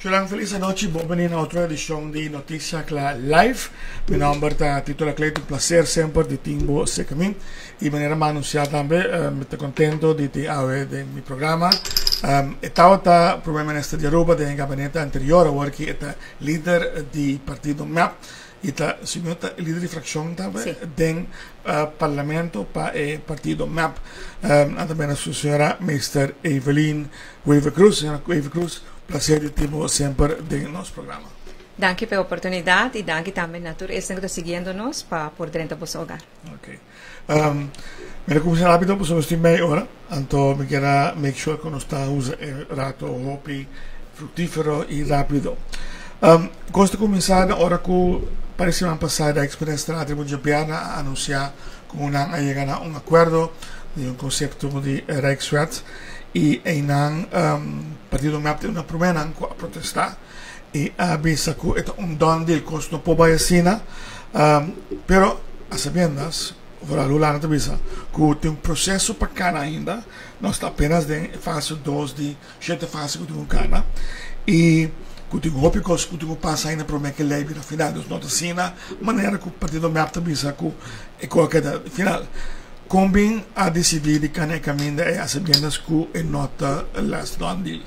Shulan, felis anochi. Bon bini na otro edicion di Noticia Cla Live. Mi nomber ta Tito Laclé. Un placer semper di tin bo cerca mi. Y manera mi a anuncia tambe, mi ta contento di tin awe den mi programa. E tabata Prome Minister di Aruba den e gabinete anterior, awor ki e ta lider di partido mep. Y ta, si mi no ta lider di fraccion tambe den Parlamento pa e partido mep. Nan ta bena su señora Meester Evelyn Wever-Croes. Señora Wever-Croes, placer di tin bo semper den nos programa. Danki pa e oportunidad y danki tambe na tur esnan cu ta siguiendo nos pa por drenta boso hogar. Ok. Mi ta cuminsa rapido pasobra nos tin mei ora, anto mi kier a make sure cu nos ta usa e rato hopi fructifero y rapido. Cos ta cuminsa na ora cu par di siman pasa de ex minister Adri Bunjabiana a anuncia cu nan a yega na un acuerdo di un concepto di Rijkswet y eynan partido mep ta un di e promenan cu a protesta y a bisa cu e ta un done deal, cos no por bay asina, pero a sabiendas, vooral Hulanda ta bisa cu tin un proceso pa cana ainda, nos ta apenas den e fase dos di shete fase cu tin cu cana y cu tin hopi cos cu tin cu pasa ainda prome cu e ley bira final, dus no ta asina manera cu partido mep ta bisa cu e cos a keda final. Con bin a dicidi di cana e caminda e a sabiendas cu e no ta last done deal?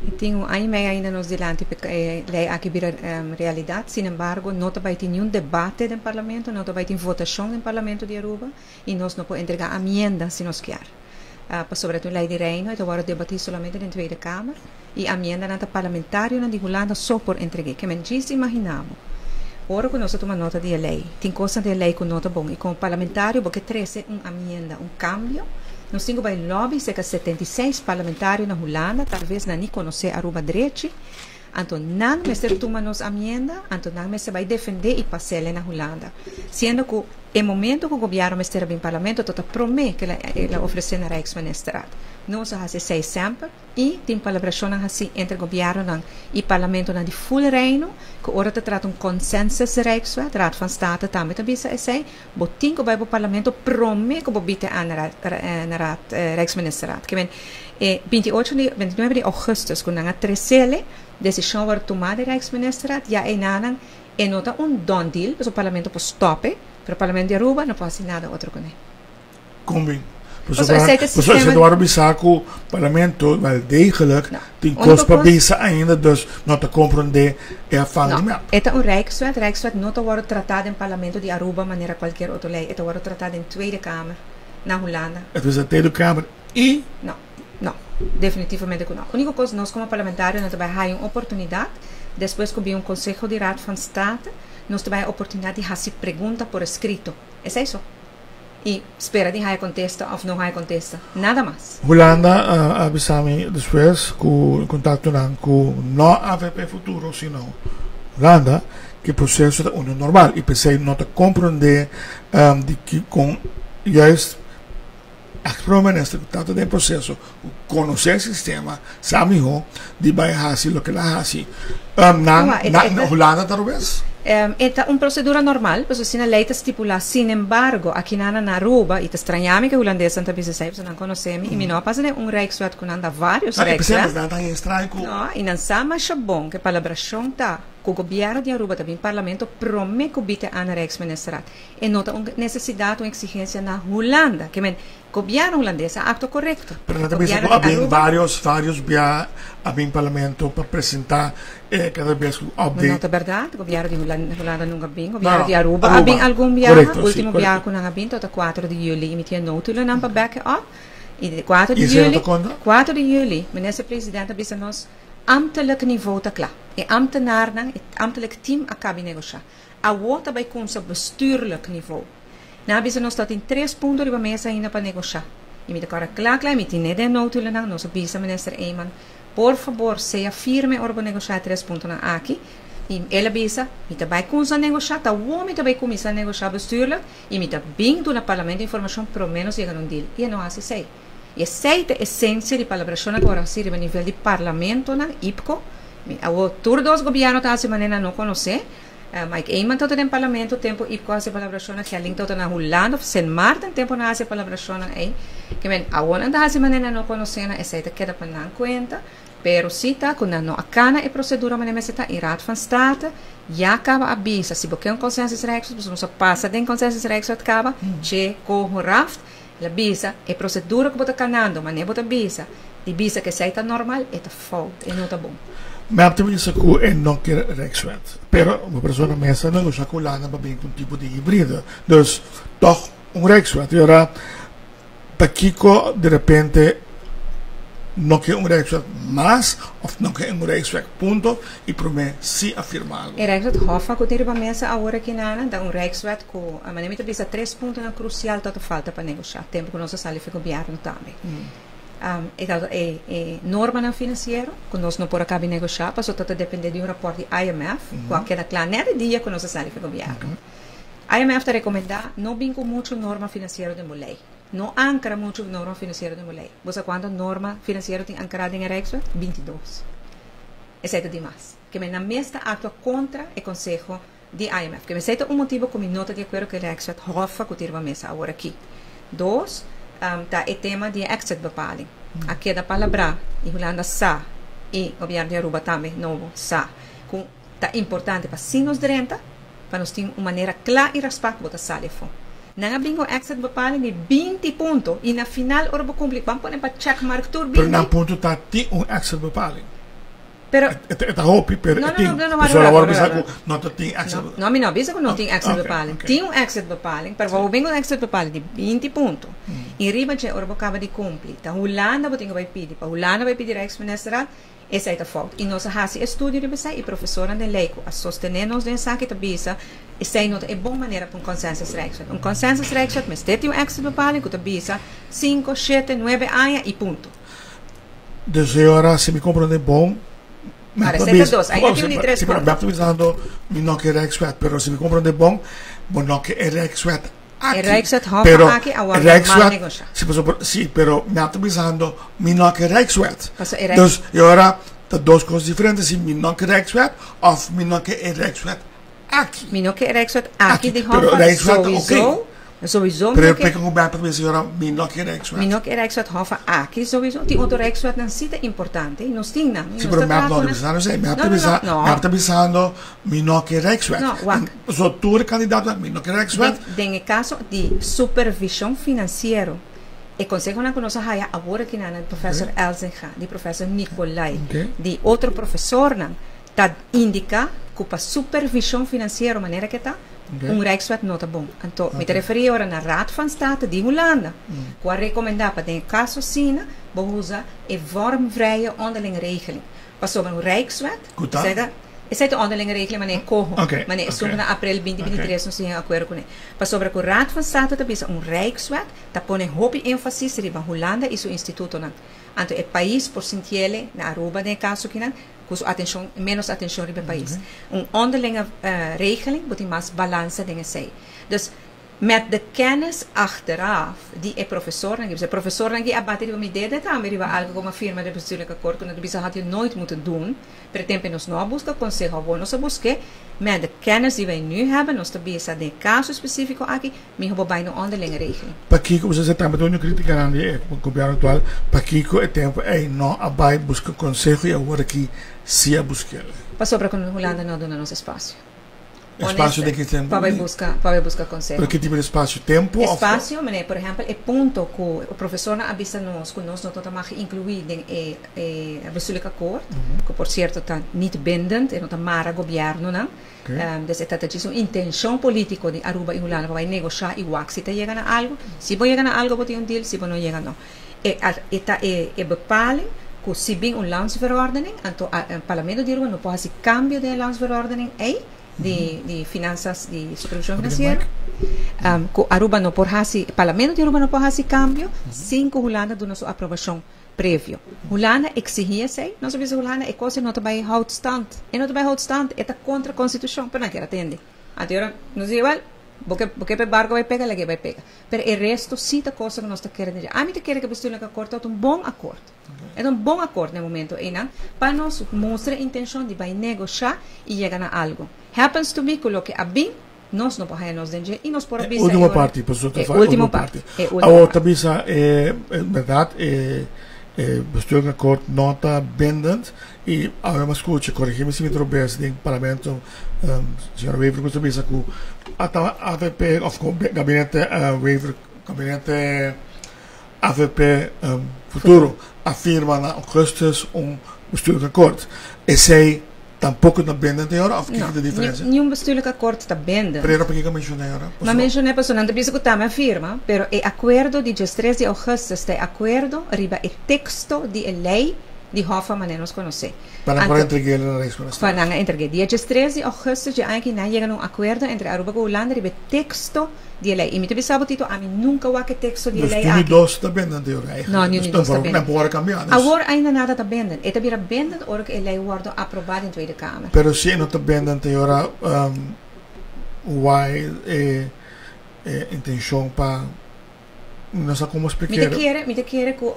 E tin un aña y mei ainda nos dilanti pa e ley aki bira realidad. Sin embargo, no ta bay tin niun debate den Parlamento, no ta bay tin votacion den Parlamento di Aruba y nos no por entrega amienda si nos kier. Pasobra ta un ley di Reino, e ta worde debati solamente den Tweede Kamer y amiendanan ta parlamentarionan di Hulanda so por entregue. Ke men djis imagina bo, ora cu nos a tuma nota di e ley, tin cosnan den e ley cu no ta bon y como parlamentario bo ke trece un amienda, un cambio, nos tin cu bay lobby cerca 76 parlamentario na Hulanda, tal vez nan ni conoce Aruba drechi, anto nan mester tuma nos amienda, anto nan mester bay defende y pasele na Hulanda. Siendo cu e momento cu gobierno mester a bin parlamento ta ta prome cu el a ofrece na Rijksministerraad. Nos a haci esey semper. I tin palabrashonnan hasí entre gobièrnunan i parlamentonan di ful Reino, ku ora ta trata un consensus Rijkswet, Raad van State tambe ta bisa esei, bo tin ku bai bo parlamento promé ku bo bite aan na Raad, Rijksministerraad. Ke men, e 28 di, 29 di ougùstùs ku nan a tresele, desishon wòrdu tumá den Rijksministerraad, ya einanan e no ta un done deal, pasobra parlamento por stòp e, pero parlamento di Aruba no por hasi nada otro kuné. Kon bin? Pasobra pasobra esei ta wòrdu bisa ku parlamento wel degelijk tin kos pa bisa ainda dus no ta komprondé e afan di mep. E ta un Rijkswet, Rijkswet no ta wòrdu tratá den parlamento di Aruba manera kualkier otro lei, e ta wòrdu tratá den Tweede Kamer na Hulanda. E ta bisa Tweede Kamer i. No, no, definitivamente ku no. Úniko kos nos komo parlamentarionan ta bai haya un oportunidat despues ku bin un konseho di Raad van State nos ta bai haya oportunidat di hasi pregunta por eskrito, esei so. Y spera di haya contesta of no haya contesta. Nada mas. Hulanda a bisa mi despues cu contactonan cu no avp Futuro sino Hulanda cu e proceso ta uno normal y p'esey no ta comprende di kicon juist ex prome minister cu ta den e proceso cu conoce e sistema sa miho di bay haci loke el a haci. Nan Hulanda ta robes? E ta un procedura normal, pasobra asina ley ta stipula. Sin embargo, akinan na Aruba, y ta straña mi cu e hulandesnan ta bisa esey, pasobra nan conoce mi, y mi no a pasa den un rijkswet cu nan ta varios rijkswet. No, y nan sa masha bon cu e palabracion ta cu gobierno di Aruba ta bin parlamento prome cu bite aan Rijksministerraad. E no ta un necesidad, un exigencia na Hulanda. Ke men, Gobierno Hulandes a actua corecto. Pero nan ta bisa cu a bin varios, varios bia a bin parlamento pa presenta e cada bes cu update. No ta berdad, gobierno di Hulanda nunca a bin, gobierno di Aruba a bin algun biaha, ultimo biaha cu nan a bin tabata cuatro di juli y mi tin e notulennan pa back e up y di cuatro di juli, cuatro di juli minister president a bisa nos ambtelijk niveau ta cla, e ambtenaarnan, e ambtelijk team a cabi negosha, awo ta bay cunsa bestuurlijk niveau. Nan a bisa nos ta tin tres punto riba mesa ainda pa negoshá. I mi ta kòrda kla kla i mi tine den notulennan, nos a bisa Minister Eman, por fabor sea firme ora bo negoshá e tres puntonan aki. I el a bisa, mi ta bai kunsa negoshá, ta awor mi ta bai kuminsá negoshá bestuurlijk i mi ta bin duna Parlamento informashon promé nos yega na un deal. I e no hasi esei. I esei ta esensia di palabrashonnan ku a wòrdu hasi riba nivel di parlamentonan, IPCO. Mi awor tur dos gobièrnu ta hasi manera nan no konosé. Mike Eman tabata den parlamento tempo Ipko hasi e palabrashonnan, Gelling tabata na Hulanda of Sint Maarten tempo nan hasi e palabrashonnan ei. Ke men awor nan ta hasi manera nan no konosé nan, esei ta keda pa nan kuenta. Pero si ta ku nan no a kana e prosedura manera mester ta i Raad van State ya kaba a bisa si bo ke un consensus Rijkswet pasobra nos a pasa den consensus Rijkswet kaba che koho raft el a bisa e prosedura ku bo ta kanando manera bo ta bisa di bisa ku esei ta normal e ta fout e no ta bon. Mep ta bisa ku e no ke Rijkswet pero un persona mes a negosha ku Hulanda pa bin ku un tipo di hibride dus tog un Rijkswet y ora Pakiko de repente no ke un Rijkswet mas of no ke un Rijkswet punto y prome si a firma algo? E Rijkswet Hoffa ku tin riba mesa awor aki nana ta un Rijkswet ku a manera mi ta bisa tres puntonan krusial ta ta falta pa negoshá tempu ku nos a sali fi gobièrnu tambe. E ta e e normanan finansiero ku nos no por a kabi negoshá pasobra ta ta dependé di un rapòrt di IMF ku a keda kla nèt e dia ku nos a sali fi gobièrnu. IMF ta rekomendá no bin ku muchu norma finansiero den bo lei. No ankra muchu norma finansiero den bo lei. Bo sa kuantu norma finansiero tin ankrá den e Rijkswet? Bintidos. Esei ta dimas. Ke men nan mes ta aktua kontra e konseho di IMF. Ke esei ta un motibu ku mi no ta di akuerdo ku e Rijkswet hòfa ku tin riba mesa awor aki. Dos, ta e tema di e exitbepaling. A keda palabrá i Hulanda sa i gobièrnu di Aruba tambe nobo sa ku Ta importante pa si nos drenta, pa nos tin un manera kla i raspá ku bo ta sali afó. Nan a bin ku exit bepaling di 20 punto i na final ora bo kumpli ban pone pa check mark tur Pero 20. nan punto ta tin un exit bepaling. Pero E ta hopi pero No e no tin. no no no wara Pasobra wara awor wara bisa wara. ku no ta tin exit No bepaling. no mi no a bisa ku no tin exit Oké bepaling. oké. Tin un exit bepaling pero bo bin ku un exit bepaling di 20 punto i riba dje ora bo kaba di kumpli ta Hulanda bo tin ku bai pidi pa Hulanda bai pidi Rijksministerraad. Esei ta fout. I nos a hasi estudio riba esei i profesornan den lei ku a sostené nos den esaki ta bisa esei no ta e bon manera pa un consensus Rijkswet. Un consensus Rijkswet mester tin un exitbepaling ku ta bisa sinku, shete, nuebe aña i punto. Dus e ora si mi komprondé bon, mi Ahora ta esei ta bisa, dos, ainda tin un di tres si, pero punto. mi ta bisando mi no ke Rijkswet, pero si mi komprondé bon, bo no ke e Rijkswet E aki. Rijkswet Hof Pero aki a e wòrdu mal Rijkswet, negoshá. si pasobra, si, pero mi a ta bisando mi no ke Rijkswet. Pasobra e Rijks. Dus e ora ta dos kos diferente si mi no ke Rijkswet òf mi no ke e Rijkswet aki. Mi no ke e Rijkswet aki Aki, di pero Hof Rijkswet ta oké. sowieso, sowieso mi Pero no e ke. peka ku mi a ta bisa e ora mi no ke Rijkswet. Mi no ke e Rijkswet Hof aki sowieso. Tin otro Rijkswetnan si ta importante i nos tin nan i Si, nos pero ta mi a traha no ku ta nan. bisando esei. Mi a No, ta no, no, bisa, no. mi a ta bisando mi no ke Rijkswet. No, wak. So tur kandidato mi no ke Rijkswet. Den e kaso di supervishon finansiero, e konsehonan ku nos a haya awor aki nan di profesor Elzinga, di profesor Nicolai, di otro profesornan ta indiká ku pa supervishon finansiero manera ke ta, un Rijkswet no ta bon. Anto mi ta referí ora na Raad van State di Hulanda ku a rekomendá pa den e kaso asina bo usa e vormvrije onderlinge regeling. Pasobra un Rijkswet, Ku ta? esei ta Esei ta onderlinge regeling manera koho, Oké, manera esun oké. na aprel 2023 nos tin akuerdo kuné. Pasobra ku Raad van State ta bisa un Rijkswet ta pone hopi énfasis riba Hulanda i su institutonan. Anto e pais por sintiele, na Aruba den e kaso kinan, ku su atenshon, ménos atenshon riba e pais. Un onderlinge regeling bo tin mas balansa den esei. Dus Met de kennis achteraf di e profesornan ki bisa. E profesornan ki a bati riba mi dede tambe riba algo como a firma den bestuurlijk akkoord cu nan ta bisa had je nooit moeten doen. Pero e tempo nos no a busca conseho awor nos a busque. Met de kennis die wij nu hebben nos ta bisa den e caso specifico aki miho bo bay no onderlinge regeling. Pakico bo sa tambe ta un criticanan di e gobierno actual pakico e tempo ey no a bay busca conseho y awor aki si a busquel? Pasobra cu Hulanda no a duna nos espacio. Espacio den ki tempo? Pa bai busca, pa bai busca conseho. Pero ki tipo di espacio? Tempo of? Espacio, mane, por ehempel, e punto cu e profesornan a bisa nos cu nos no ta mag inclui den e e bestuurlijk akkoord, cu por cierto ta niet bindend, e no ta mara gobiernonan. Dus e ta ta djis un intencion politico di Aruba y Hulanda pa bai negosha y wak si ta yega na algo. Si bo yega na algo bo tin un deal, si bo no yega no. E e ta e e bepaling cu si bin un landsverordening, anto Parlamento di Aruba no por haci cambio den e landsverordening ey di di finanzas di supervision financiero, cu Aruba no por haci, Parlamento di Aruba no por haci cambio sin cu Hulanda duna su aprobacion previo. Hulanda exigi esey, nos a bisa Hulanda e cos ey no ta bay houd stand, e no ta bay houd stand, e ta contra constitucion, pero nan kier atende. Anto ora nos di wel, bo ke bo ke pa e barco bay pega, laga e bay pega. Pero e resto si ta cosa cu nos ta kere den dje. Ami ta kere cu e bestuurlijk akkoord ta un bon akkoord. E ta un bon akkoord na e momento eynan pa nos mustra e intencion di bay negosha y yega na algo. Happens to be cu loke a bin, nos no por haya nos den dje y nos por a E bisa e ultimo ora. parti, pasobra ta E fa ultimo ultimo parti. parti. E ultimo Awor ta parti. bisa e, en berdad e. E bestuurlijk akkoord no ta bindend y awe mi a scucha, corrigi mi si mi trobes, den parlamento señora Wever cu ta bisa cu ata avp of cu gabinete Wever, gabinete avp Futuro a firma na augustus un bestuurlijk akkoord. Esey tampoco ta bindend e ora of kiko ta diferencia? No, niun bestuurlijk akkoord ta bindend. Pero pakiko menciona e ora? Ma menciona pasobra nan ta bisa cu tambe a firma, pero e acuerdo di diestres di augustus ta e acuerdo riba e texto di e ley di Hoffa manera nos conoce. Pa nan por a entreg'é na Rijksministerie. Pa nan a entreg'é. Dia diestres di augustus dje aña aki nan a yega na un acuerdo entre Aruba cu Hulanda riba e texto di e ley. Y mi ta bisa bo Tito, ami nunca wak e texto di e ley aki. Dus ni dos ta bendend e ora eigenlijk. No, ni Dus dos ta bendend. Nan por worde cambia. Dus. Awor ainda nada ta bendend. E ta bira bendend ora cu e ley wordo aproba den Tweede Kamer. Pero si e no ta bendend e ora, why e intencion pa, mi no sa como Mi ta expliquer. kere, mi ta kere cu,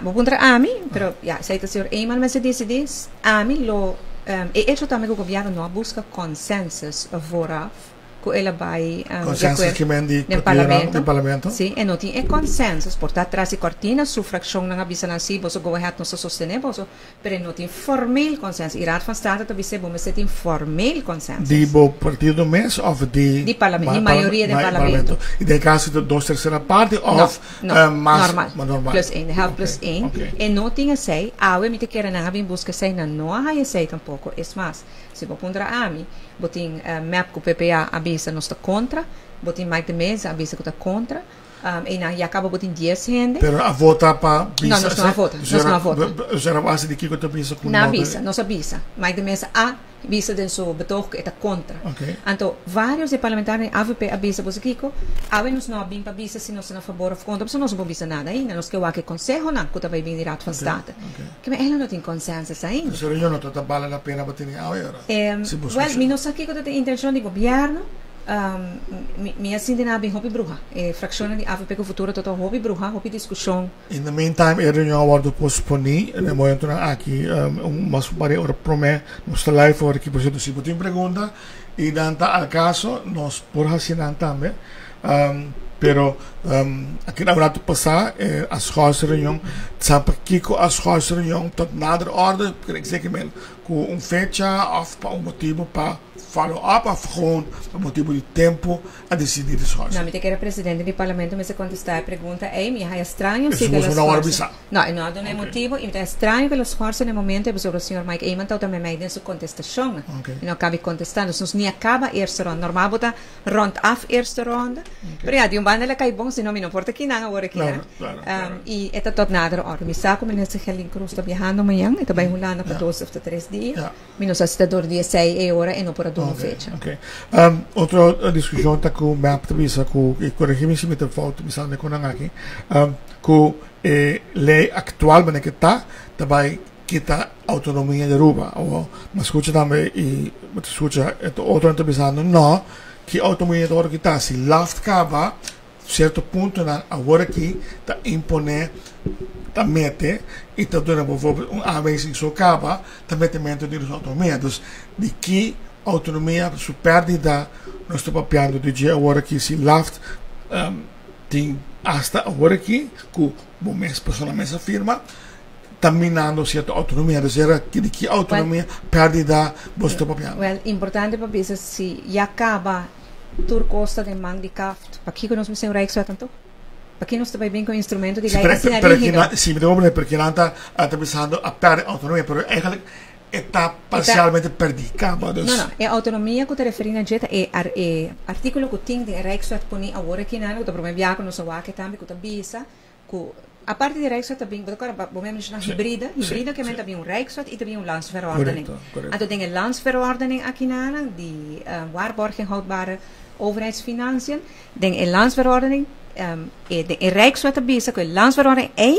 bo puntra ami, pero ya, esey ta señor Eman mester dicidi. Ami lo, e hecho tambe cu gobierno no a busca consensus vooraf, ku el a bai di akuerdo den parlamento. Sí, e no tin e consensus. Por ta tras di kortina su frakshonnan a bisa nan sí, boso go ahead, nos ta sostené boso, pero e no tin formeel consensus. I Raad van State ta bis'é bo mester tin formeel consensus. Di bo partido mes òf di. Di parlamento, di mayoria den parlamento. I den e kaso ta dos tersera parti òf No, mas normal. Normal. Plus één, de helft plus één. E no tin esei. Awe mi ta kere nan a bin buska esei, nan no a haña esei tampoko. Es mas, Si bo puntra ami, bo tin mep ku PPA a bisa nos ta kontra, bo tin Mike de Meza a bisa ku ta kontra, einan ya kaba bo tin dies hende. Pero a vota pa bisa? No, nos no a vota, nos no a vota. Nos era base di kiko ta bisa ku no? Nan a bisa, nos a bisa. Mike de Meza a bisa den su betoog ku e ta kontra. Anto varios di e parlamentarionan di avp a bisa, bo sa kiko, awe nos no a bin pa bisa si nos ta na fabor of kontra, pasobra nos no por bisa nada ainda, nos ke wak e konsehonan ku ta bai bin di Raad van State. Ke mi eigenlijk no tin consensus ainda. Entonces reunion no ta bale la pena pa tene awe ora? Si bo Well, mi no sa kiko ta e intencion di gobierno. Mi a sinti nan a bin hopi bruha. E fraccionnan di avp ku Futuro ta ta hopi bruha, hopi discusion. In the meantime e reunion a wordo posponi na e momentonan aki un mas un par di ora prome nos ta live ora aki. Por cierto si bo tin pregunta y nan ta al caso nos por haci nan tambe. Pero aki un rato pasá a schors reunion, sa pakiko a schors reunion tot nader orde, ik zeker men ku un fecha of pa un motibo pa follow up of gewoon pa motibo di tempo a disidí di schors. No, mi ta kere presidente di parlamento mester kontestá e pregunta ei, mi a haya straño si Eso ke boso lo no a wòrdu schorsa. bisá. No, e no a duna e motibo i mi ta straño ke lo schorsa na e momento ei pasobra señor Mike Eman tabata mei den su kontestashonnan. E no a kabi kontestá, dus nos ni a kaba eerste ronde. Normal bo ta Rond af eerste ronde. Pero ya, di un banda el a kai bon, sino mi no por ta kinan awor aki nan. I e ta tot nader orde. Mi sa ku Minister Gerlin Croes ta biahando mañan, e ta bai Hulanda pa dos of ta tres dia. Mi no sa si ta dor di esei e ora e no por a duna un fecha. Oké. Otro diskushon ta ku mep ta bisa ku, i koregi mi si mi ta fout bisando e konan aki, ku e lei aktual manera ke ta, ta bai kita autonomia di Aruba. Awor, mi a scucha tambe y mi ta scucha e otronan ta bisando no, ki autonomia ta worde kita? Si laft caba, cierto puntonan awor aki ta impone, ta mete y ta duna bijvoorbeeld un aanwijzing so caba, ta metemento di nos autonomia. Dus di ki autonomia su perdida nos ta papiando di dje awor aki si laft tin hasta awor aki cu bo mes persona mes a firma, ta minando cierto autonomia. Dus era di ki autonomia perdida boso ta papiando? Wel, importante pa bisa si ya caba tur cos ta den man di CAFT, pakico nos mester un Rijkswet anto? Paki nos ta bay bin cu instrumento di ley asina rigido? Si, mi ta comprende, pero kinan ta bisando a perde autonomia, pero eigenlijk e ta parcialmente perdi caba, dus. No, no, e autonomia cu ta referi na dje ta e articulo cu tin den e Rijkswet poni awor akinan, cu ta prome biaha cu nos a wak e tambe, cu ta bisa Ku aparte di Rijkswet ta bin, bo ta kòrda bo mi a menshoná hibrida, hibrida ke men ta bin un Rijkswet i ta bin un landsverordening. Anto den e landsverordening akinanan di waarborg en houdbare overheidsfinanciën, den e landsverordening e den e Rijkswet ta bisa ku e landsverordening ei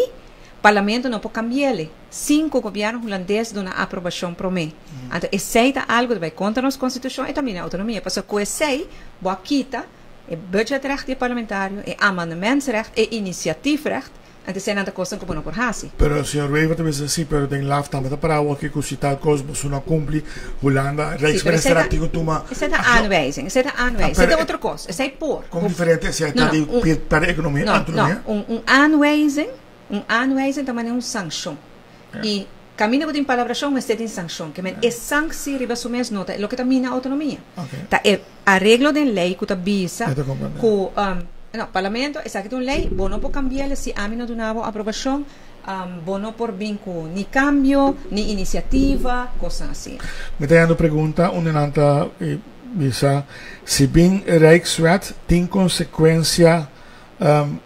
parlamento no por kambi'el sin ku gobièrnu hulandes duna aprobashon promé. Anto esei ta algu ta bai kontra nos konstitushon i ta mina outonomia pasobra ku esei bo a kita E budgetrecht di e parlamentario, e amendementsrecht, e initiatiefrecht, anto eseinan ta kosnan ku bo no por hasi. Pero señor Wever ta bisa si, pero den laf tambe ta para awor ku si tal kos boso no kumpli, Hulanda, Sí, pero Rijksminister esei ta, tin ku tuma esei ta akshon. aanwijzing, esei ta aanwijzing, esei ta otro kos, esei por. Kon diferente esei No, ta no, di un, per economia, no, no, autonomia? un, un aanwijzing. Un aanwijzing ta manera un sankshon. I kaminda ku tin palabrashon mester tin sankshon. Ke men e sanksi riba su mes no ta loke ta mina outonomia. Ta e areglo den lei ku ta bisa ku no, parlamento esaki ta un lei, bo no por kambi'el si ami no duna bo aprobashon, bo no por bin ku ni kambio, ni inisiativa, kosnan asina. Mi ta yendo pregunta unda nan ta bisa si bin Rijkswet tin konsekuensia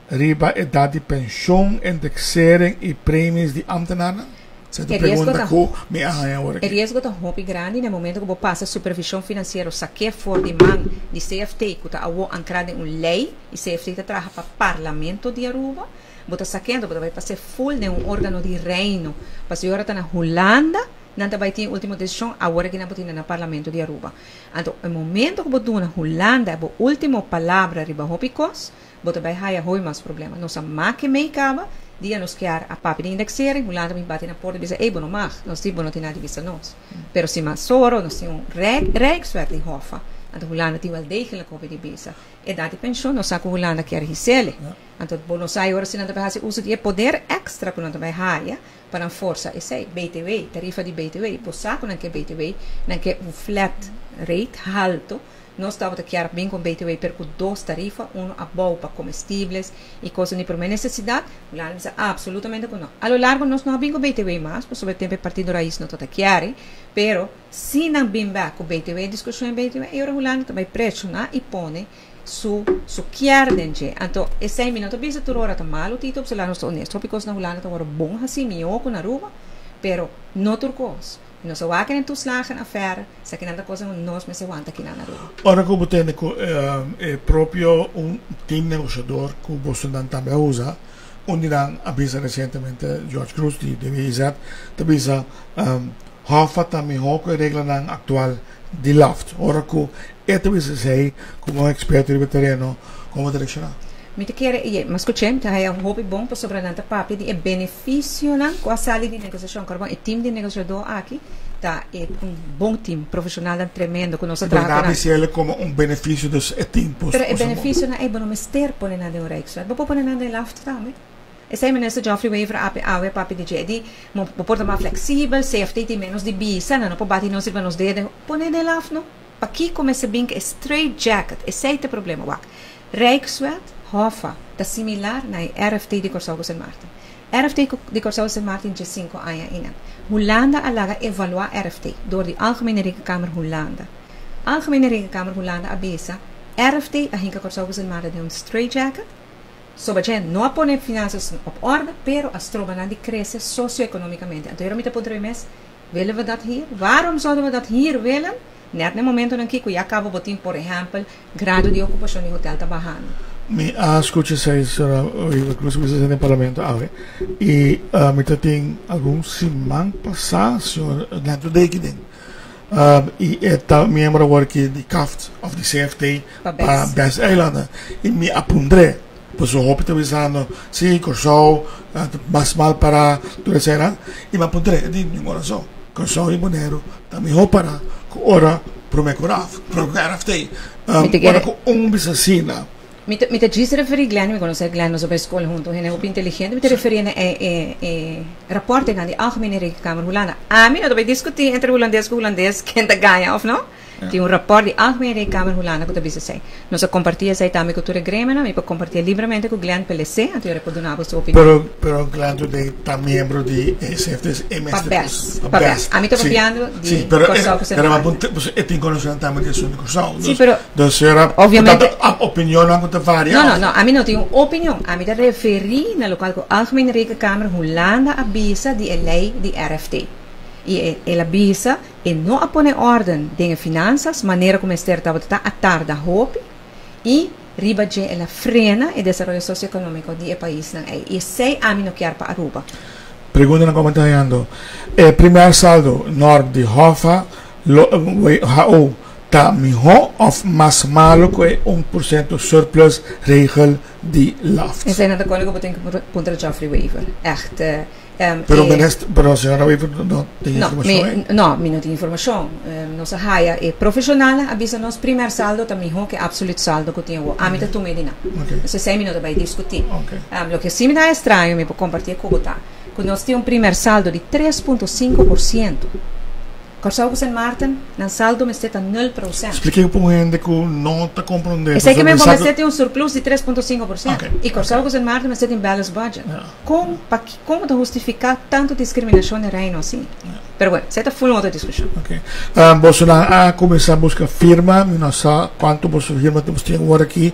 riba edat di penshon, indexering i premies di ambtenarnan? Esei ta E riesgo pregunta ta ku mi a haña awor E aki. riesgo ta hopi grandi na e momento ku bo pasa supervishon finansiero sak'é for di man di CFT ku ta awo ankrá den un lei i CFT ta traha pa Parlamento di Aruba. Bo ta sak'é anto bo ta bai pas'é full den un organo di Reino. Pasobra e ora ta na Hulanda nan ta bai tin e ultimo desishon, awor aki nan por tin na Parlamento di Aruba. Anto e momento ku bo duna Hulanda bo ultimo palabra riba hopi kos, bo ta bai haya hopi mas problema. Nos a make mei kaba, dia nos kier a papia di indexering, Hulanda bin bati na porta i bisa, ey bo no mag, nos di bo no tin nada di bisa nos. Pero si mas soro, nos tin un Rijkswet di Hoffa, anto Hulanda tin wel degelijk hopi di bisa. Edat di penshon, nos sa ku Hulanda kier hisele. Anto bo no sa e ora si nan ta bai hasi uso di e poder extra ku nan ta bai haya pa nan forsa esei. BTW, tarifa di BTW, bo sa ku nan ke BTW, nan ke un flat rate halto. Nos tabata kier bin ku un BTW pero ku dos tarifa, uno abou pa comestibles i kosnan di prome nesesidat. Hulanda bisa absolutamente ku no. A lo largo nos no a bin ku BTW mas pasobra e tempo e Partido Raiz no tabata kier, pero si nan bin bek ku BTW, diskushon di BTW, e ora Hulanda ta bai preshona i pone su su kier den dje. Anto esei mi no ta bisa tur ora ta malu Tito, pasobra nos ta honesto. Hopi kos na Hulanda ta wòrdu bon hasí, mihó ku na Aruba, pero no tur kos. I nos a wak den toeslagenaffaire, esakinan ta kosnan ku nos mester wanta akinan na Aruba. Ora ku bo tende ku e propio un team negosiador ku bosonan tambe a usa, un di nan a bisa resientemente, George Cruz di WIZ, ta bisa, Hoffa ta mihó ku e reglanan aktual di Loft. Ora ku e ta bisa esei komo un eksperto riba e tereno, kon bo ta reakshoná? Mi ta kere, i mi a skuch'é, mi ta haña hopi bon pasobra nan ta papia di e benefisionan ku a sali di negosiashon. Kòrda bon, e tim di negosiadó aki ta e un bon tim, profeshonalnan tremendo ku nos a traha ku nan. Pero nan a bisa el komo un benefisio, dus e tim por. Pero e benefisionan ei bo no mester pone nan den un Rijkswet, bo por pone nan den Loft tambe. Esei Minister Geoffrey Wever a ape awe papia di dje. E di, Bo por ta mas fleksibel, CFT tin ménos di bisa, nan no por bati nos riba nos dede. Pone den laf no. Pakiko mester bin ku e straight jacket? Esei ta e problema. Wak, Rijkswet, Hoffa, ta similar na e RFT di Kòrsou ku Sint Maarten. RFT di Kòrsou ku Sint Maarten dje sinku aña einan. Hulanda a laga evaluá RFT dor di Algemene Rekenkamer Hulanda. Algemene Rekenkamer Hulanda a bisa, RFT a hinka Kòrsou ku Sint Maarten den un straight jacket. Soba dje no a pone finanzas op orde, pero a stroba nan di crece socio-economicamente. Anto hero mi ta puntra mi mes, willen we dat hier? Waarom zouden we dat hier willen? Net na e momentonan aki cu ya caba bo tin, por ehempel, grado di ocupacion di hotel ta bahando. Mi a scucha esey, sra. Wever Croes, cu bisa esey den Parlamento awe. Y mi ta tin algun siman pasa, señor Nando Deki den. Y e ta miembro awor aki di CAFT of di CFT pa Bes Eilanden. Y mi a puntr'é, pasobra hopi ta bisando, si, Kòrsou ta mas mal pará, tur eseinan. Y mi a puntr'é, e di, ningun rason. Kòrsou y Boneiru ta mihó pará ku ora promé ku raf, promé ku RFT. Ora ku un bisa asina. Mi ta mi ta djis referí Glenn, mi konosé Glenn, nos a bai skol huntu, hende hopi inteligente, mi ta referí na e e e raportenan di Algemene Rekenkamer Hulanda. Ami no ta bai diskutí entre hulandes ku hulandes ken ta gaña òf no. Tin un rapòrt di Algemene Rekenkamer Hulanda ku ta bisa esei. Nos a kompartí esei tambe ku tur e gremionan, mi por kompartié libremente ku Glenn Pelesé, anto e por duna bo su opinion. Pero pero Glenn today ta miembro di e CFT, e Pa mester bes, pa pa bes. bes. Ami ta Sí, papiando di sí, pero e Kòrsou ku Sint pero Maarten. e tin konosementu tambe di asuntu di Kòrsou. Sí, pero Dus sera obviamente ta opinionnan ku ta varia No, no, òf? no, ami no tin un opinion. Ami ta referí na lokual ku Algemene Rekenkamer Hulanda a bisa di e lei di RFT. I e el a bisa e no a pone órden den e finansas manera ku mester tabata ta, a tarda hopi i riba dje el a frena e desaroyo sosioekonómiko di e paisnan ei. I esei ami no kier pa Aruba. Preguntanan ku ami ta hañando. E primer saldo nòrm di Hoffa lo WHO Ta mihó òf mas malu ku e 1% surplus regel di Loft? Esei nan ta kòrda ku bo tin ku puntra Geoffrey Wever. Ègt. Pero minister, pero señora Wever no tin informacion ey? No, mi no tin informacion. Nos a haya e profesionalnan a bisa nos primer saldo ta miho ke absoluut saldo cu tin awo. Ami ta tuma e di nan. Entonces esey mi no ta bay discuti. Loke si mi ta haya extraño mi por comparti e cu bo ta cu nos tin un primer saldo di 3.5%. Kòrsou ku Sint Maarten, nan saldo mester ta 0%. Splika pa un hende ku no ta komprondé. Esei ke men bo mester tin un surplus di 3.5%. I Kòrsou ku Sint Maarten mester tin balanced budget. Kon, paki, kon bo ta hustifiká tantu diskriminashon den Reino asina? Pero bueno, esei ta ful un otro diskushon. Oké. Bosonan a kuminsá buska firma, mi no sa kuantu boso firma tin awor aki.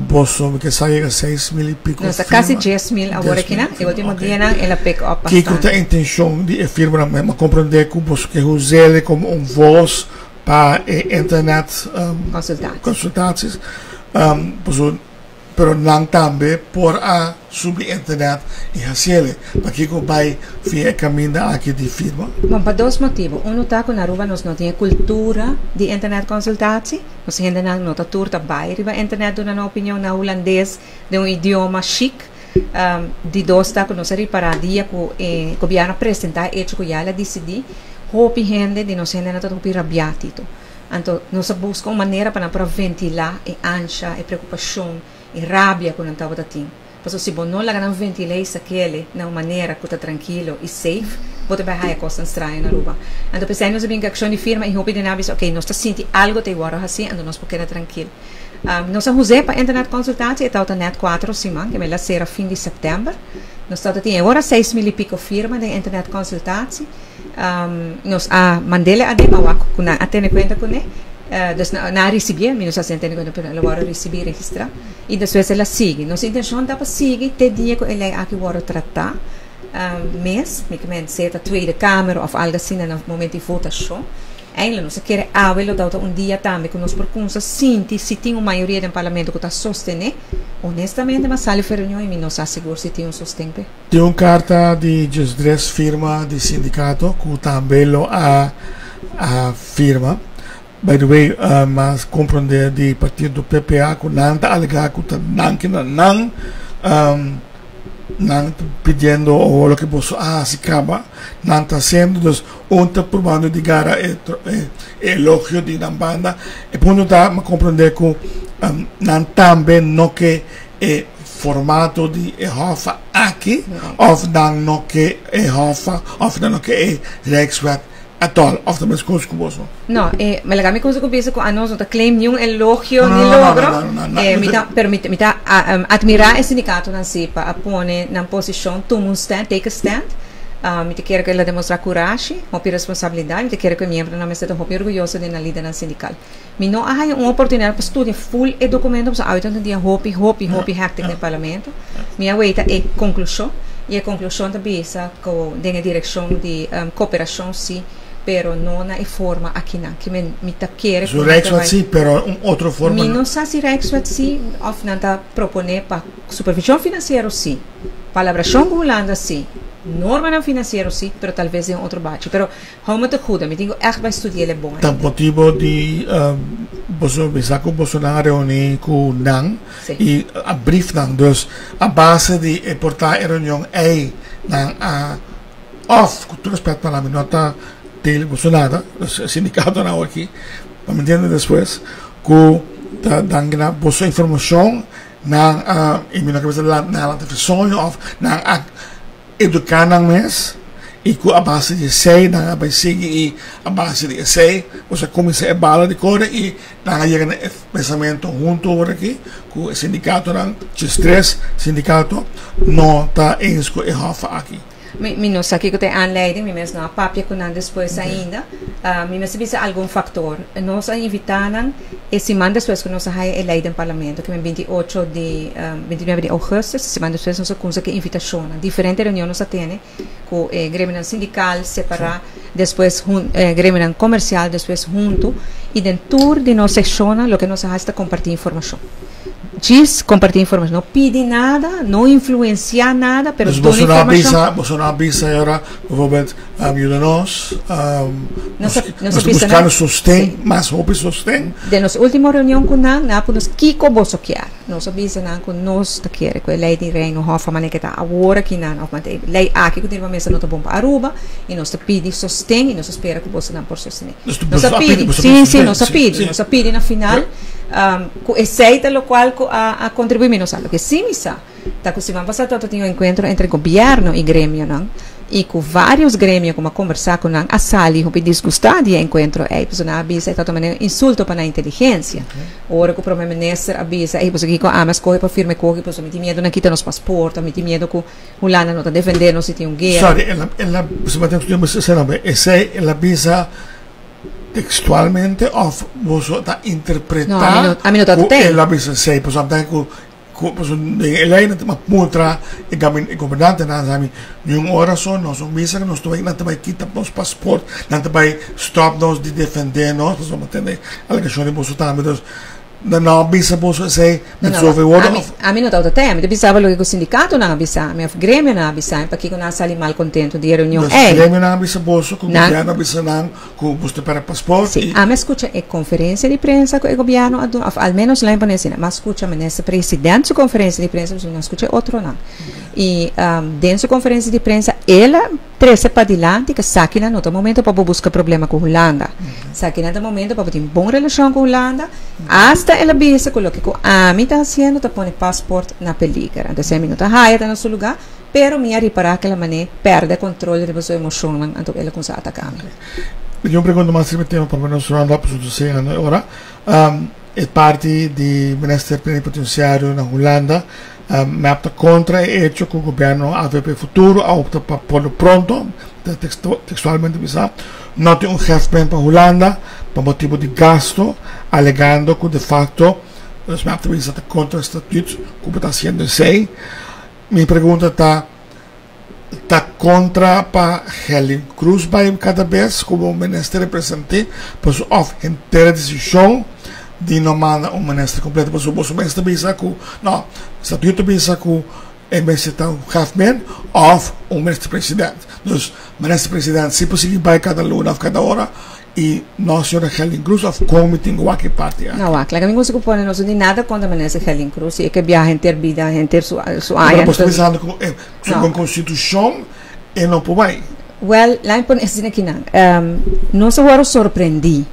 Boso mi ke sa yega 6000 y pico. Nos ta casi 10.000 awor aki nan. E ultimo dianan el a pick up bastante. Kiko ta intencion di e firmanan? Mi a comprende cu boso ke us'e como un voz pa e internet consultaties. Boso, pero nan tambe por a subi internet y haciele. Pakiko bay via e caminda aki di firma? Bon, pa dos motibo. Uno ta cu na Aruba nos no tin e cultura di internet consultatie. Nos hendenan no ta tur ta bai riba internet duna nan opinion na hulandes den un idioma chic. Di dos ta cu nos a ripara dia cu e gobierno a presenta e hecho cu ya el a dicidi, hopi hende di nos hendenan ta hopi rabia Tito. Anto nos a busca un manera pa nan por a ventila e ansha, e preocupacion, e rabia cu nan tabata tin. Pasobra si bo no laga nan ventilá i sak'ele na un manera ku ta trankilo i safe, bo ta bai haya kosnan straño na Aruba. Anto p'esei nos a bin ku akshon di firma i hopi di nan a bisa, ok, nos ta sinti algo ta e wòrdu hasí, anto nos por keda trankil. Nos a hus'é pa internet konsultatie, e tabata nèt kuatro siman, ke mel a sera fin di sèptèmber. Nos tabata tin e ora 6000 i piko firma den internet konsultatie. Nos a mand'ele aden, ma wak ku nan a tene kuenta kuné. Dus nan a risibié, mi no sa si nan a tene kuenta, pero el a wòrdu risibí i registrá. I despues el a sigui. Nos intencion ta pa sigui te dia cu e ley aki wordo trata mes, mi ke men sea ta Tweede Kamer of algo asina na momento di votacion. Eigenlijk nos a kere awe lo tabata un dia tambe cu nos por cunsa sinti si tin un mayoria den Parlamento cu ta sostene. Honestamente m'a sali for e reunion y mi no sa sigur si tin un sosten p'e. Tin un carta di 13 firma di sindicato cu tambe lo a firma. By the way, mas comprende di partido PPA cu nan ta alega cu ta nan ke na nan, nan ta pidiendo o loke boso a haci caba, nan ta haciendo, dus un ta probando di gara e elogio di nan banda. E punto ta, mi a comprende cu nan tambe no ke e formato di e hof aki, of nan no ke e hof, of nan no ke e Rijkswet At all, of ta meskos ku boso? No, e mi laga mi kusa ku bisa ku anos no ta claim niun elogio ni logro. Mi ta, pero mi ta admirá e sindikatonan si pa a pone nan posishon, tuma un stand, take a stand. Mi ta kere ku el a demostrá kurashi, hopi responsabilidat. Mi ta kere ku e miembronan mester ta hopi orguyoso di nan lidernan sindikal. Mi no a haña un oportunidat pa studia full e dokumento pasobra awe ta un dia hopi, hopi, hopi hectic den parlamento. Mi a weita e konklushon i e konklushon ta bisa ku den e direkshon di koperashon si, pero no na e forma akinan. Ke men mi ta kere ku nan ta bai. Su Rijkswet si, pero un otro forma no. Mi no sa si Rijkswet si òf nan ta proponé pa supervishon finansiero si, palabrashon ku Hulanda si, normanan finansiero si, pero talves den otro bachi. Pero Hou mi ta kuda, mi tin ku ègt bai studia el e bon Ta motibo di boso bisa ku bosonan a reuní ku nan i a brief nan. Dus a base di e por ta e reunion ei nan a òf ku tur respèt pa nan mi no ta deel boso nada, e sindikatonan awor aki, pa mi ntende despues ku ta danki na boso informashon nan a i mi no ke bisa nan a lanta soño òf nan a Eduká nan mes i ku a base di esei nan a bai sigui i a base di esei boso a kuminsá e bala di kore i nan a yega na e pensamentu huntu ora aki ku e sindikatonan, 13 sindikato no ta eens ku e hòf aki. Mi no sa kiko ta e aanleiding, mi mes no a papia ku nan despues ainda. Mi mester bisa algun faktor. Nos a invitá nan e siman despues ku nos a haya e lei den parlamento, ku 28 di, 29 di ougùstùs, e siman despues nos a kumsa ku e invitashonnan. Diferente reunion nos a tene ku e gremionan sindikal separá, despues e gremionan komersial, despues huntu. I den tur di nos sekshonnan loke nos a hasi ta kompartí informashon. Djis comparti informacion, no pidi nada, no influencia nada, pero Dus duna boso no a informacion. bisa, boso no a bisa e ora, bijvoorbeeld, yuda nos, Nos nos, a, nos nos a ta bisa buscando nan, sosten, sí. mas hopi sosten. Den nos ultimo reunion cu nan, nan a pone nos kico boso kier. Nos a bisa nan cu nos ta kere cu e ley di Reino Hof a manera cu ta awor aki nan, of mante e ley aki cu tin riba mesa no ta bon pa Aruba, y nos ta pidi sosten y nos ta spera cu boso nan por sostene. Dus Nos boso a a pidi, pidi, boso a sí, pidi sí, sosten, nos a sí, pidi, sí. nos a pidi na final. Cu esey ta locual cu a contribui mi no sa. Loke si mi sa ta cu siman pasa tabata tin un encuentro entre gobierno y gremionan y cu varios gremio cu mi a conversa cu nan a sali hopi disgusta di e encuentro ey pasobra nan a bisa e tabata manera un insulto pa nan inteligencia. Ora cu prome minister a bisa ey pasobra kico ami a scoge pa firma e coge pasobra mi tin miedo nan kita nos paspoort of mi tin miedo cu Hulanda no ta defende nos si tin un guera. Sorry, el a, el a, esey el a bisa Textualmente of boso ta interpreta No, ami no, ami no ta cu tei. el a bisa esey? Pasobra mi ta cu cu pasobra den e ley nan ta mutra e gabi e gobernantenan sa mi niun ora so nos no bisa cu nos ta bay nan ta bay kita nos paspoort, nan ta bay stop nos di defende nos pasobra mi tende alegacion di boso tambe dus Nan no a bisa boso esei met No, zoveel woorden ami, of? ami no tabata tei. Ami ta bisaba loke ku sindikatonan a bisa mi of gremionan a bisa mi pakiko nan a sali malkontento di e reunion Dus ei. gremionan a bisa boso ku Nan gobièrnu a bisa nan ku boso ta pèrdè pasport Sí, i. ami a skucha e konferensia di prensa ku e gobièrnu a duna, of al ménos lain pone asina, mi a skucha minister president su konferensia di prensa, pasobra mi no a skucha e otronan. I den su konferensia di prensa el a Trece padilanti cu esakinan no ta momento pa bo busca problema cu Hulanda. Esakinan ta momento pa bo tin bon relacion cu Hulanda. Hasta el a bisa cu loke cu ami ta haciendo ta pone paspoort na peliger. Anto esey mi no ta haya ta na su lugar, pero mi a ripara cu el a mane perde control riba su emocionnan, anto el a cuminsa ataca mi. Mi tin un pregunta mas riba e tema pa nos round up pasobra nos ta yegando e ora. E parti di Minister Plenipotenciario na Hulanda mep ta contra e hecho cu gobierno avp Futuro a opta pa por lo pronto, ta textualmente bisa, no tin un hefmen pa Hulanda pa motibo di gasto, alegando cu de facto dus mep ta bisa ta contra e statuut cu bo ta haciendo esey. Mi pregunta ta, ta contra pa Gelin Cruz bay cada bes como minister represente paso of henter e decision di no manda un minister completo paso boso mes ta bisa cu no statuto ta bisa cu e mester ta un hefman of un minister president dus minister president si por sigui bay cada luna of cada ora Y no señora Gelin Cruz of con mi tin cu wak e parti aki? No wak, laga mi gosi cu pone nos no tin nada contra minister Gelin Cruz, si e ke biaha henter bida, henter su su Pero aña. bo sta pensando cu e segun constitucion e no por bay. Wel, laga mi pone asina aki nan. Nos a worde sorprendi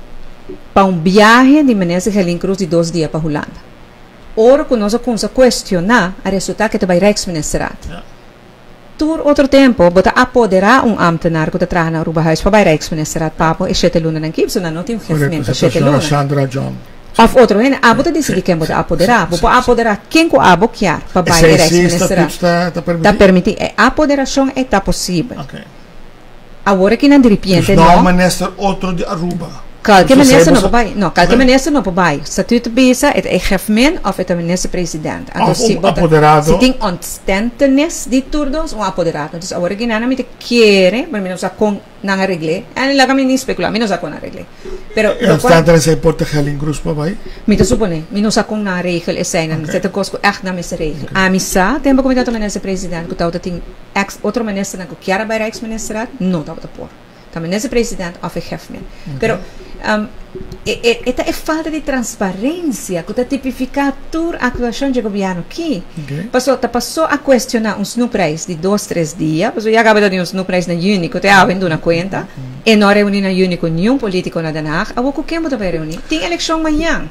pa un biahe di minister Gelin Cruz di dos dia pa Hulanda. Ora cu nos a cunsa cuestiona, a resulta cu e ta bay Rijksministerraad. Tur otro tempo bo ta apoderá un ámtenar ku ta traha na Arubahuis pa bai Rijksministerraad pa bo e shete lunanan ki, pasobra nan no tin un Correcto, geheimnis pa esei ta shete señora luna. Sandra John. Òf otro hende, abo ta disidí ken bo ta apoderá. Bo por apoderá ken ku abo kier pa bai e Esei si Rijksministerraad. statuut ta Ta permití? permití. E apoderashon ei ta posibel. Oké. Awor aki nan diripiente Dus no no. minister otro di Aruba. Kalke Dus esei minister no boso por bai. No, kalke minister no por bai. Statuut bisa e ta e gefmin of e ta minister president. Anto Of si un bo ta, apoderado. si tin ontstentenis di tur dos, un apoderado. Dus awor aki nan mi ta kere, pero mi no sa kon nan a regl'é. En laga mi ni speculá, mi no sa kon nan a regl'é. Pero E lokual. ontstentenis ei por ta Gelin Cruz pa bai? Mi ta suponé. Mi no sa kon nan a regel eseinan. Oké. Esei ta kos ku ègt nan mester regel. Oké. Ami sa, tempo ku mi tabata minister president, ku tabata tin Ex otro ministernan cu kier a bay Rijksministerraad no tabata por. Ta minister president of e hefman. Pero e e e ta e falta di transparencia cu ta tipifica tur actuacion dje gobierno ki. Paso ta paso a cuestiona un snoepreis di dos tres dia, paso ya caba ta di un snoepreis na juni cu te awe duna cuenta, e no a reuni na juni cu niun politico na Den Haag, awor cu ken bo ta bay reuni? Tin eleccion mañan.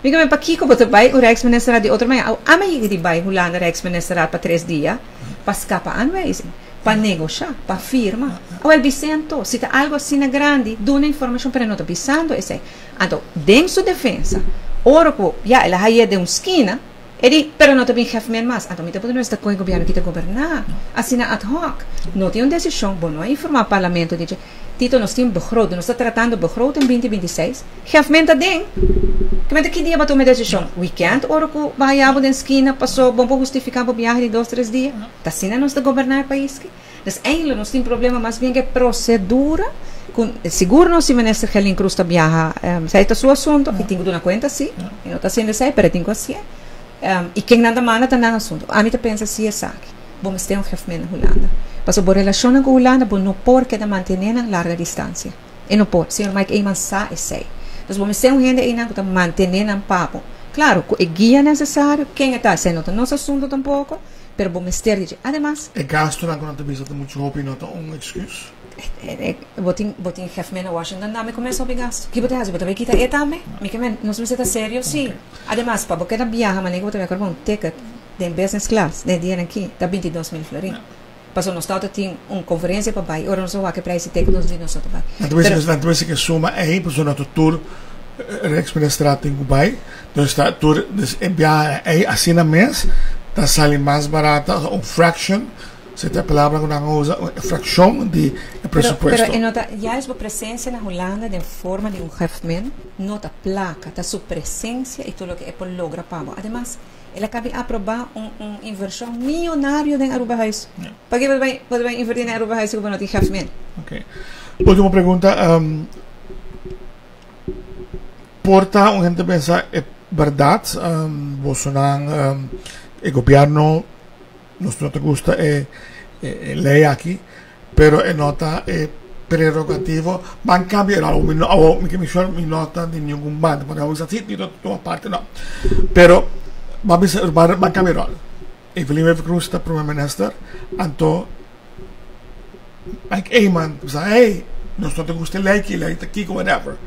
Mi ke men pakico bo ta bay un Rijksministerraad di otro mañan? Awo ami a yega di bay Hulanda Rijksministerraad pa tres dia. Pa skapa aanwijzing, pa negoshá, pa firma. Awel bis'é anto, si ta algu asina grandi, duna informashon, pero e no ta bisando esei. Anto, den su defensa, ora ku ya el a hay'é den un skina, e di, pero no ta bin hefmen mas. Anto mi ta puntra, mester ta kon e gobièrnu ki ta goberná asina ad hoc? No tin un desishon, bo no a informá parlamento di dje. Tito, nos tin begroting, nos ta tratando begroting binti binti seis, Hefmen ta den. Kimente ki dia bo tuma e desishon? Weekend ora ku bo haya bo den skina paso bo por hustifiká bo biahe di dos tres dia? Ta asina nos ta goberná e pais ki? Dus eindelijk nos tin problema mas bien ku e prosedura ku sigur nos si minister Gelin Cruz ta biaha esei ta su asunto e tin ku duna kuenta si e no ta hasiendo esei pero e tin ku hasié. I ken nan ta manda ta nan asuntu. Ami ta pensa si esaki, bo mester un geef na Hulanda. Pasobra bo relashonnan ku Hulanda bo no por keda mantené nan larga distansia. E no por. Señor Mike Eman sa esei. Dus bo mester un hende einan ku ta mantené nan pa bo. Klaro, ku e guia nesesario, ken e ta esei no ta nos asuntu tampoko, pero bo mester di dje. Ademas. E gastunan ku nan ta bisa ta muchu hopi no ta un eksküs? Bo tin bo tin gef na Washington tambe ku mes hopi gastu. Ki bo ta hasi? Bo ta bai kita e tambe? Mi ke men nos mester ta serio si. Ademas pa bo keda biaha manera ku bo ta bai kòrda un ticket den business class den e dianan aki ta 22.000 florin. Pasobra nos tabata tin un konferensia pa bai ora nos a wak e prijs di ticket nos di nos no ta bai. Nan ta bisa nan ta bisa ke suma ei pasobra no ta tur Rijksministerraad tin ku bai. Dus ta tur dus e biaha ei asina mes ta sali mas barata un fraction. Si ta e palabra ku nan a usa, e frakshon di e presupuesto. Pero e no ta, juist bo presensia na Hulanda den forma di un geftmen no ta plaka, ta su presensia i tur loke e por logra pa bo. Ademas, el a kabi aprobá un un invershon miyonario den Arubahuis. Paki bo ta bai bo ta bai invertí den Arubahuis si ku bo no tin geftmen? Ok. Ultimo pregunta, por ta un hende pensa e bèrdat, bosonan, e gobièrnu, Nos no ta gusta e e ley aki, pero e no ta e prerogativo. Ban cambia el awo, mi no awo mi ke mi mi no ta di ningun banda, pasobra awo si mi no ta tuma parte no. Pero ban bisa ban cambia e rol. Evelyn Wever Croes ta prome minister, anto Mike Eman ta bisa hey nos no ta gusta e ley aki, e ley ta kiko whatever.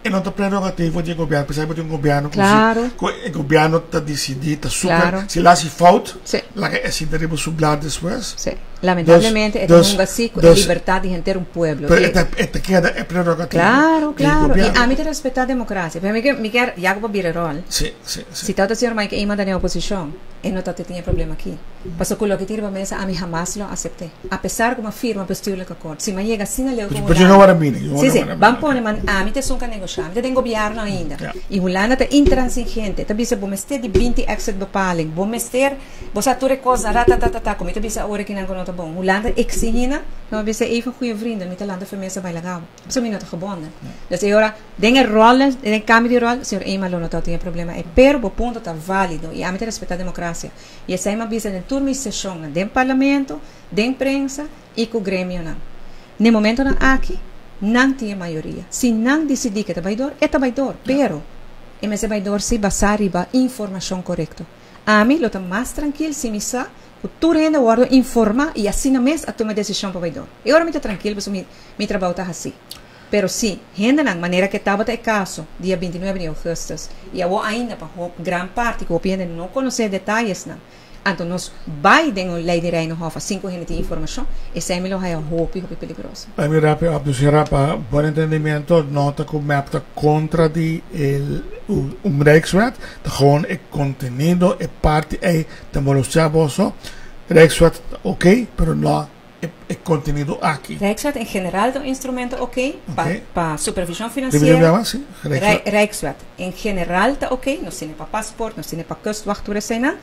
E no ta prerogativo di e gobierno, pesai bo tin un gobierno cu si, cu e gobierno ta dicidi, ta super, si el haci fout, laga e sinta riba su blad despues. Sí. Lamentablemente e ta hunga si cu e libertad di henter un pueblo. Pero e ta keda e prerogativo di e gobierno. Claro, claro. Y ami ta respeta democracia. Pero mi kier, ya cu bo bira rol, si tawata señor Mike Eman ta den oposicion, e no tawata tin e problema aki. Pasobra cu loke tin riba mesa ami hamas lo acepte. Apesar cu mi a firma bestuurlijk akkoord, si mi a yega asina leu cu Hulanda. Si, si, ban pone, ma ami ta esun cu a negosha, ami ta den gobierno ainda. Y Hulanda ta intransigente, ta bisa bo mester di 20 exit bepaling, bo mester, bo sa tur e cosnan, ratatatata, cu mi ta bisa awor aki nan cu no ta bon. Hulanda exigi nan, mi a bisa even goeie vrienden, mi ta lanta for mesa bai laga bo, pasobra mi no ta gebonden. Dus e ora, den e rollen, den e cambio di rol, señor Eman lo no ta tin e problema ey, pero bo punto ta valido y ami ta respeta democracia. I esei m'a bisa den tur mi seshonnan, den parlamento, den prensa i ku gremionan. N'e momentonan aki, nan tin e mayoria. Si nan disidí ku e ta bai dor, e ta bai dor. Pero, e mester bai dor si basá riba informashon korekto. Ami lo ta mas trankil si mi sa ku tur hende a wòrdu informá i asina mes a tuma e desishon pa bai dor. E ora mi ta trankil pasobra mi mi trabou ta hasí. Pero si hendenan, manera ke tabata e kaso dia 29 di ougùstùs, i awor ainda pa hop gran parti ku hopi hende no konosé e detayesnan, anto nos bai den un lei di Reino Hof asin ku hende tin informashon, esei mi lo haya hopi hopi peligroso. Bai mi rapi op, dus hera pa bon entendimiento no ta ku mep ta kontra di e un Rijkswet, ta gewoon e kontenido, e parti ei ta molestia boso. Rijkswet ta oké, pero no e contenido aki. Rijkswet en general ta un instrumento ok pa pa supervision financiero. Rijkswet en general ta ok, nos tene pa paspoort, nos tene pa kustwacht tur eseinan,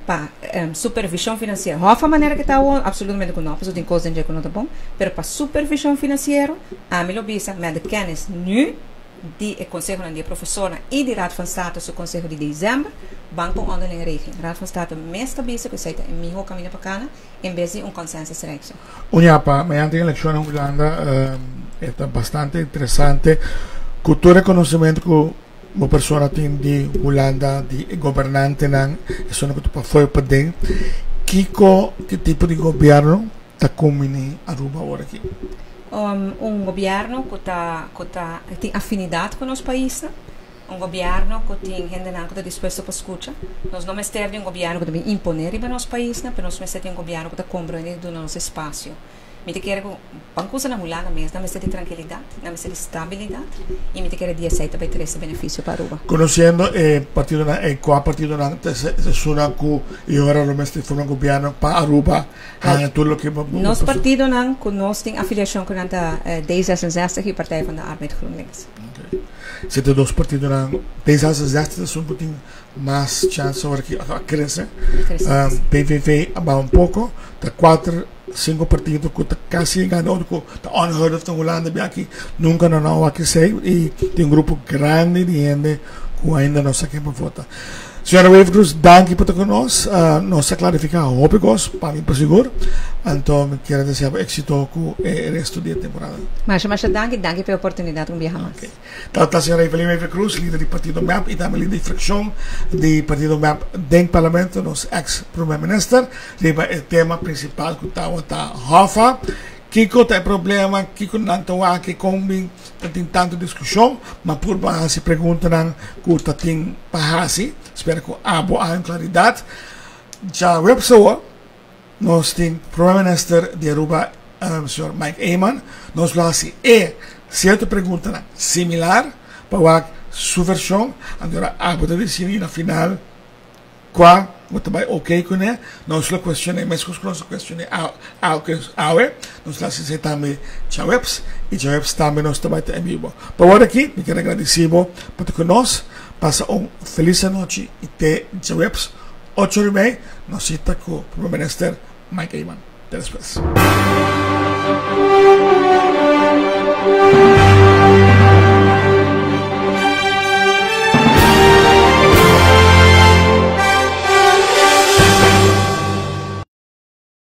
pa supervision financiero. Hof a manera ke ta awor absolutamente ku no, pasobra tin kos den dje ku no ta bon, pero pa supervision financiero ami lo bisa met de kennis nu di e consehonan di e profesornan y di Raad van State su conseho di december, ban con onderlinge regeling. Raad van State mes ta bisa ku esei ta e miho caminda pa cana. En bes di un consensus rijkswet. Un ya pa mañana tin eleccion na Hulanda e ta bastante interesante cu tur e conocimento cu bo persona tin di Hulanda di e gobernantenan esun cu ta pafo y paden kico ki tipo di gobierno ta cumbini Aruba awor aki? Un gobierno cu ta cu ta tin afinidad cu nos paisnan. Un gobierno cu tin hendenan cu ta dispuesto pa scucha. Nos no mester di un gobierno cu ta bin impone riba nos paisnan, pero nos mester di un gobierno cu ta comprende y duna nos espacio. Mi ta kere cu ban cusa na Hulanda mes, nan mester di trankilidad, nan mester di stabilidad y mi ta kere di esey ta bay trece beneficio pa Aruba. Conociendo e partidonan ey, cua partidonan ta esunnan cu y ora lo mester forma gobierno pa Aruba haña tur loke bo Nos partidonan cu nos tin afiliacion cu nan ta D66 y Partij van de Arbeid GroenLinks. Si ta dos partidonan D66 ta esun ku tin mas chance ora ki a krese. PVV a baha un poko. Ta kuater, sinku partido ku ta kasi yegando otro ku ta unheard of na Hulanda bia aki nunka no a wak esei i tin un grupo grandi di hende ku ainda no sa ken pa vota. Señora Wever-Croes, danki pa ta cu nos. Nos a clarifica hopi cos, pa mi por sigur. Anto mi kier desea bo exito cu e resto di e temporada. Masha masha danki, danki pa e oportunidad un biaha mas. Okay. Tabata señora Evelyn Wever-Croes, lider di partido mep y tambe lider di fraccion di partido mep den Parlamento, nos ex Prome Minister, riba e tema principal cu tabata Hoffa. Kiko ta e problema, kiko nan ta wak, kon bin ta tin tantu diskushon, ma purba hasi preguntanan ku ta tin pa hasi. Spera ku abo a haña klaridat. Djaweps awor nos tin Prome Minister di Aruba, señor Mike Eman. Nos lo hasi e sierto preguntanan similar pa wak su vershon. Anto ora abo ta disidi na final. Kua bo ta bai oké kuné? Nos lo kuestion'é meskos ku nos a kuestion'é awe. Nos lo hasi esei tambe djaweps i djaweps tambe nos ta bai ta en bibo. Pa wòrdu aki mi kier a gradisí bo pa ta ku nos. Pasa un felis anochi i te djaweps ocho ora i mei nos sita ku Prome Minister Mike Eman. Te despues.